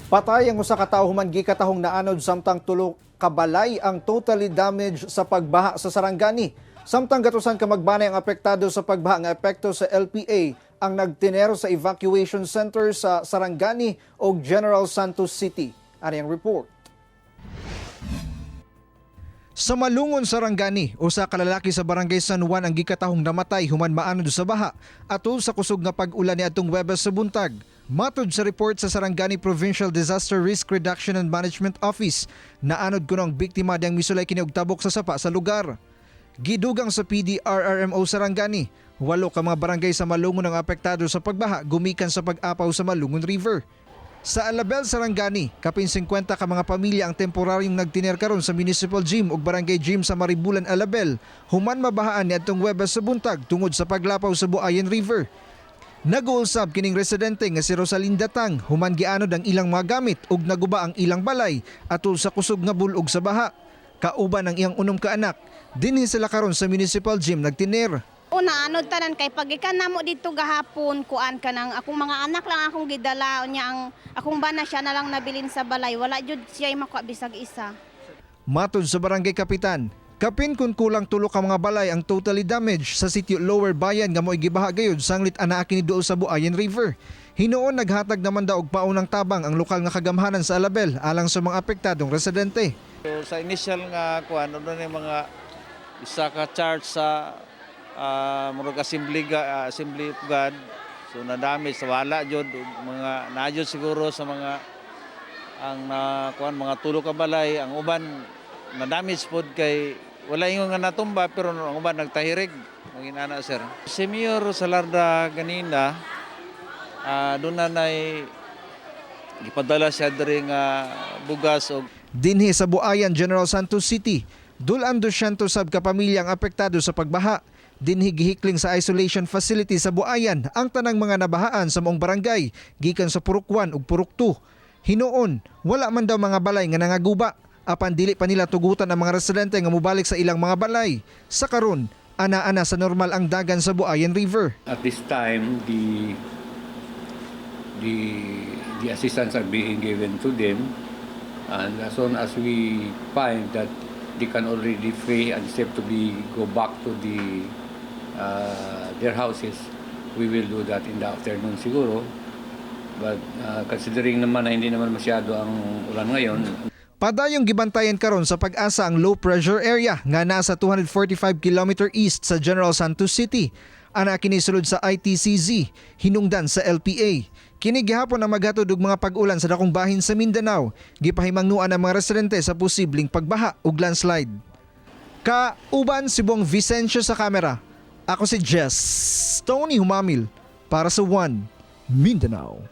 Patay ang usa ka tawo human gikatahong naanod samtang tulo ka balay ang totally damaged sa pagbaha sa Sarangani. Samtang gatusan ka magbanay ang apektado sa pagbaha nga epekto sa LPA ang nagtiner sa evacuation center sa Sarangani ug General Santos City. Ani ang report. Sa Malungon, Sarangani, usa ka lalaki sa Barangay San Juan ang gikatahong namatay human maanod sa baha atol sa kusog nga pag-ulan niadtong Huwebes sa buntag. Matod sa report sa Sarangani Provincial Disaster Risk Reduction and Management Office, naanod kuno ang biktima diyang misulay kini og tabok sa sapa sa lugar. Gidugang sa PDRRMO Sarangani, walo ka mga barangay sa Malungon ang apektado sa pagbaha gumikan sa pag-apaw sa Malungon River. Sa Alabel, Sarangani, kapin 50 ka mga pamilya ang temporaryong nagtiner karon sa Municipal Gym ug Barangay Gym sa Maribulan, Alabel, human mabahaan niadtong Huwebes sa buntag tungod sa paglapaw sa Buayan River. Nag-uusab kining residente nga si Rosalinda Tang human gianod ang ilang mga gamit ug naguba ang ilang balay atol sa kusog nga bulog sa baha. Kauban ang iyang unom ka anak, dinhi sila karon sa Municipal Gym nagtiner. Una, anod tanan kay pagikan namo dito gahapon, kuan ka nang akong mga anak lang akong gidala unya ang akong bana, siya na lang nabilin sa balay, wala jud siya makuha bisag isa. Matod sa barangay kapitan, kapin kung kulang tulo ka mga balay ang totally damaged sa sitio Lower Bayan nga mo'y gibaha gayud sanglit anaa kini duol sa Buayan River. Hinuon naghatag naman daw og paunang tabang ang lokal nga kagamhanan sa Alabel alang sa mga apektadong residente. So, sa initial nga kuan, ano na yung mga isa ka church sa murag Assembly of God, so na damage, wala jud ug mga naa jud siguro sa mga ang na kuan, mga tulo ka balay. Ang uban na damage pod kay wala ingon nga natumba, pero ang uban nagtahirig mga inana, sir. Si Mayor Salarda ganina, doon na nay gipadala siya diri nga bugas og Dinhi sa Buayan, General Santos City, dulan 200 sab ka pamilya ang apektado sa pagbaha. Dinhi gihikling sa isolation facility sa Buayan ang tanang mga nabahaan sa maong barangay gikan sa Purok 1 ug Purok 2. Hinuon, wala man daw mga balay nga nangaguba apan dili pa nila tugutan ang mga residente nga mobalik sa ilang mga balay. Sa karon, ana-ana sa normal ang dagan sa Buayan River. At this time, the assistance are being given to them, and as soon as we find that they can already free and safe to be go back to their houses, we will do that in the afternoon siguro. But considering naman na hindi naman masyado ang ulan ngayon, Padayong gibantayan karon sa PAGASA ang low pressure area nga nasa 245 km east sa General Santos City. Ana kini sulod sa ITCZ, hinungdan sa LPA. Kini gihapon ang maghatod og mga pag-ulan sa dakong bahin sa Mindanao. Gipahimangnuan ang mga residente sa posibleng pagbaha ug landslide. Kauban si Bong Vicencio sa kamera. Ako si Jess Tony Humamil para sa One Mindanao.